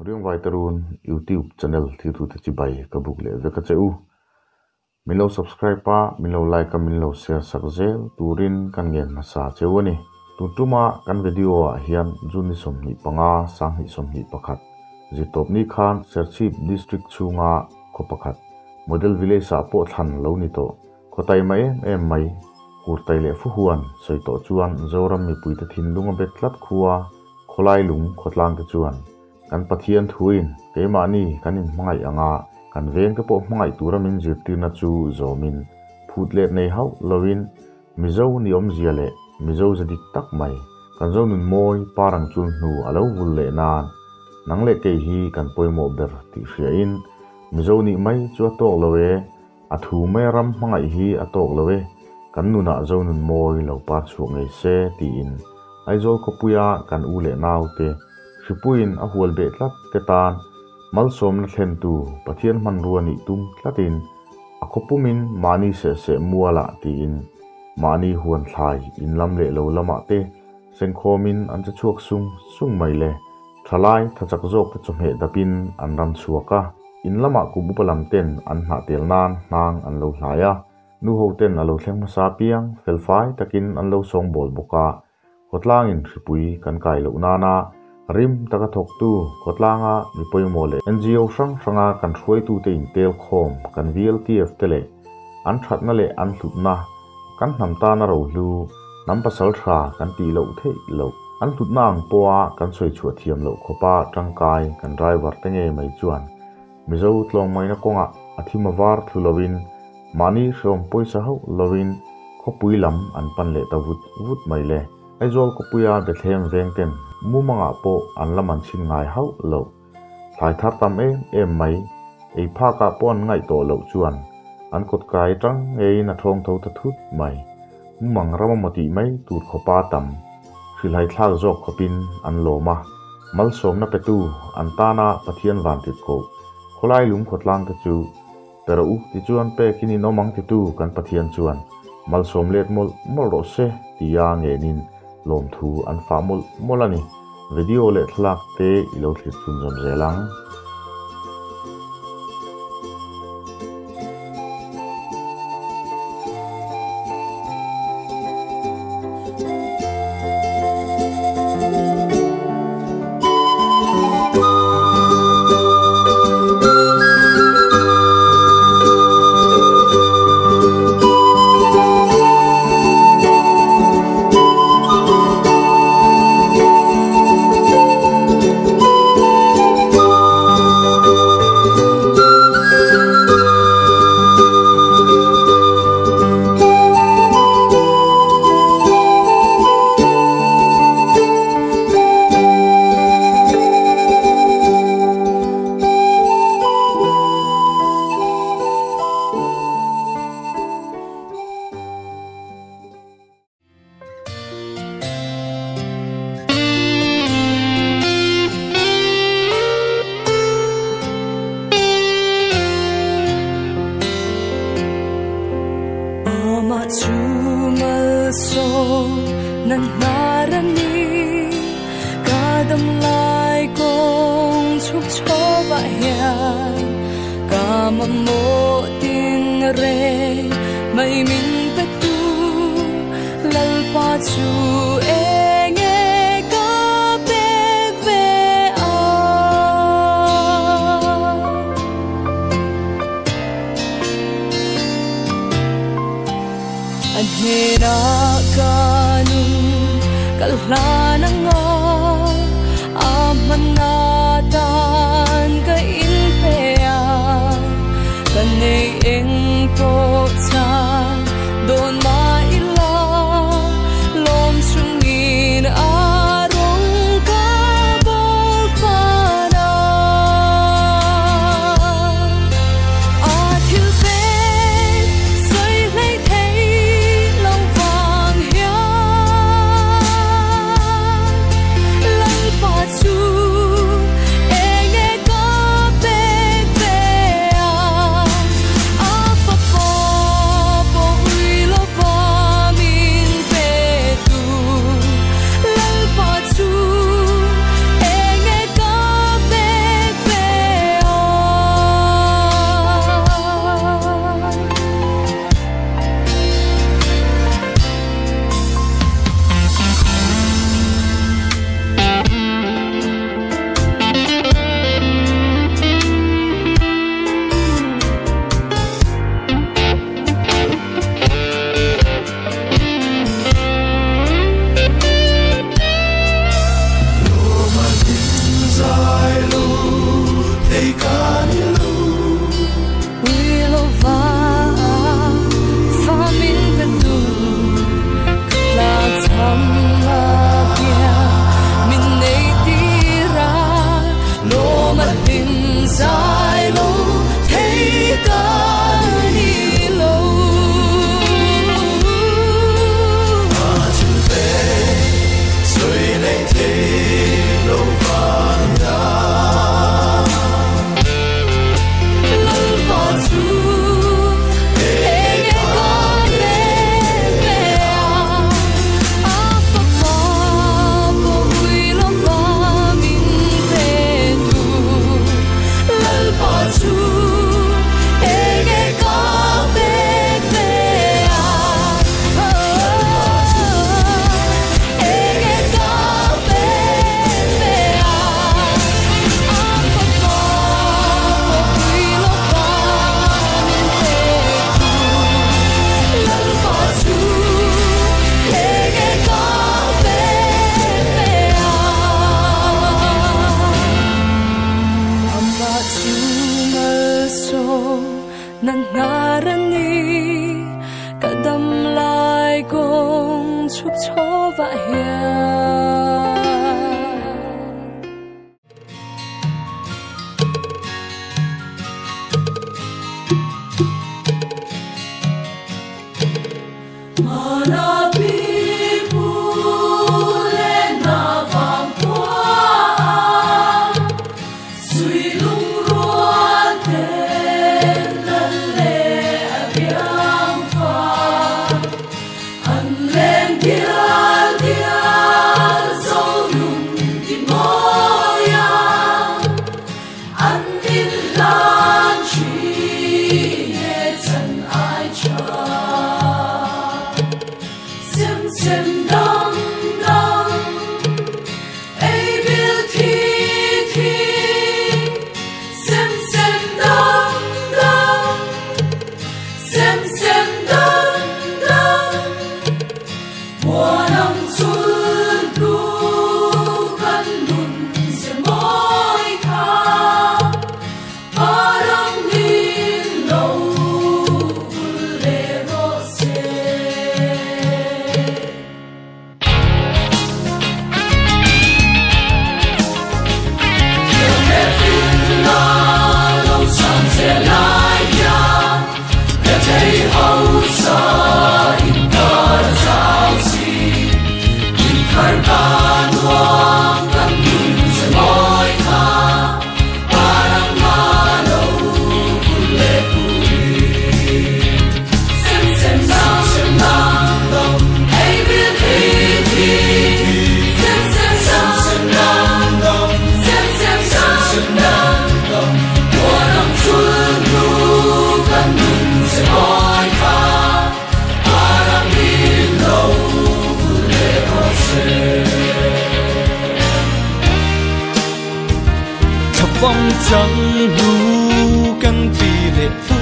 Riangvai Tarun YouTube channel thirtute chibai ka buk leh vek a che u. Min lo subscribe a, min lo like a, min lo share sak zel turin kan ngen hmasa cheu a ni. Tun tuma kan video ah hian June ni 25, 2021 zirtawpni khan Serchhip District chhunga khaw pakhat Model Village ah pawh thlan lo ni tawh. Khaw taima em em mai, Kurtai leh Fuhuan sawi tawh chuan Zoram mipuite thinlung a bet tlat khua, khawlai lung khawtlang te chuan kan Pathian thuin keimahni kan inhmangaih anga kan vengte pawh hmangaih tura min zirtirna chu zawmin phut let nei hauh loin Mizo ni awmzia leh Mizo za dik tak mai kan zo nun mawi parang chul hnu a lo vul leh nan nang leh kei hi kan pawimawh ber tih hriain Mizo nih mai chu a tawk lo e, a thu mai ram hmangaih hi a tawk lo e, kan nunah zo nun mawi lo par chhuak ngei se tiin Aizawl khawpuia kan u leh naute hripuiin a hual beh tlat te tan malsawmna thlentu Pathian hmanrua nih tum tlatin a khawpumin mahni seh seh mualah tiin mahni huan thlai in lam leh lo lamah te sengkhawmin an che chhuak sung sung mai le. Thalai thachak zawk te chawhmeh dapin an ram chhuak a, in lamah kum upa lam ten an hnah tel nan hnang an lo hlai a, nu ho ten a lo thleng hmasa piang felfai takin an lo sawngbawl bawk a, khawtlangin hripui kan kai loh nana rim taka thawktu khawtlanga mi pawimawh leh NGO hrang hranga kan hruaitute intel khawm kan VLTF te leh an thatna leh an hlutna kan hnam tana rohlu hnam pasal tha kan tih loh theih loh an hlutna ang pawha kan sawi chhuah thiam loh khawpa tangkai kan driver te ngei mai chuan Mizo tlawmngaihna kawngah a thim a var thlu loin mahni hreawm pawisa hauh loin khawpui lam an pan leh ta vut vut mai le. Aizawl khawpuia Bethlehem veng ten mumangah pawh an la man chhin ngai hauh loh. Thlai thar tam em em mai, ei phakah pawh an ngaih tawh loh chuan an kawt kai tang ngeiin a thawng tho ta thut mai. Mumang ram a maw tih mai tur khawpa tam, hrilhai thlak zawk khawpin an lawm a. Malsawmna petu an tana Pathian van tit koh, khawlai lung khawtlang te chu pe rawh u tichuan pekin in awm ang titu kan Pathian chuan malsawm let mawlh mawlh rawh se tia ngenin lawmthu an fah mawlh mawlh a ni. Video leh thlalak te i lo thlir chhunzawm zel ang. Thup chhowa hian. Mana pi pu le na vang khua sui lung rual ten lal le a biang fa an len dial dial zo nun di moya an din lan chi ne chan ai cha sem sem dam dam ei bil thi thi sem sem dam dam sem sem dam dam mùa năm xuân lu kan nun se moi kha param nin lo vul le ro se. Phong chẳng lu căng pi lệ pu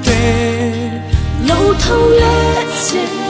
tê Lâu thâu lệ chê.